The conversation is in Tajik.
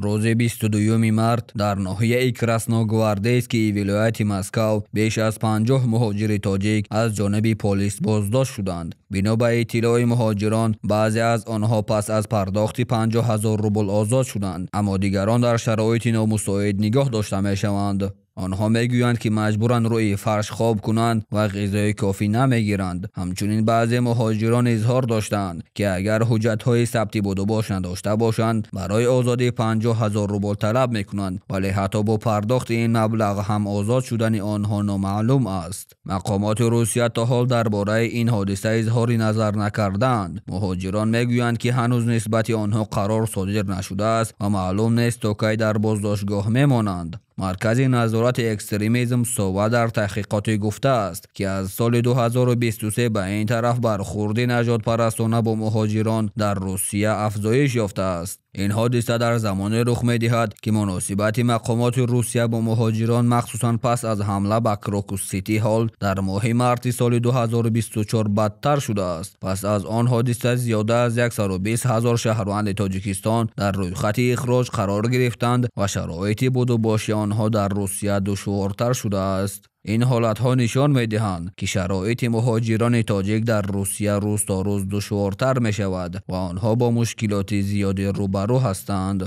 Рӯзи 22 март дар ноҳияи Красногвардейскии вилояти Москав беш аз 50 муҳоҷири тоҷик аз ҷониби полис боздошт шуданд. Бино ба иттилои муҳоҷирон, баъзе аз онҳо пас аз пардохти 50 ҳазор рубл озод шуданд, аммо дигарон дар шароити номусоид нигоҳ дошта мешаванд. Онҳо мегӯянд, ки маҷбуранд рӯи фарш хоб кунанд ва ғизои кофӣ намегиранд. Ҳамчунин баъзе муҳоҷирон изҳор доштанд, ки агар ҳуҷҷатҳои сабти будубош надошта бошанд, барои озодӣ 50 ҳазор рубл талаб мекунанд, вале ҳатто бо пардохти ин маблағ ҳам озод шудани онҳо номаълум аст. Мақомоти Русия то ҳол дар бораи ин ҳодиса изҳори назар накардаанд. Муҳоҷирон мегӯянд, ки ҳанӯз нисбати онҳо қарор содир нашудааст ва маълум нест, то кай дар боздоштгоҳ мемонанд. Маркази назорати экстремизм СОВА дар таҳқиқоте гуфтааст, ки аз соли 2023 ба ин тараф бархурди нажодпарастона бо муҳоҷирон дар Русия афзоиш ёфтааст. Ин ҳодиса дар замоне рух медиҳад, ки муносибати мақомоти Русия бо муҳоҷирон, махсусан пас аз ҳамла ба Крокус Сити Ҳол дар моҳи марти соли 2024, бадтар шудааст. Пас аз он ҳодиса зиёда аз 120 ҳазор шаҳрванди Тоҷикистон дар рӯйхати ихроҷ қарор гирифтанд ва шароити будубоши онҳо дар Русия душвортар шудааст. Ин ҳолатҳо нишон медиҳанд, ки шароити муҳоҷирони тоҷик дар Русия рӯз то рӯз душвортар мешавад ва онҳо бо мушкилоти зиёде рӯбарӯ ҳастанд.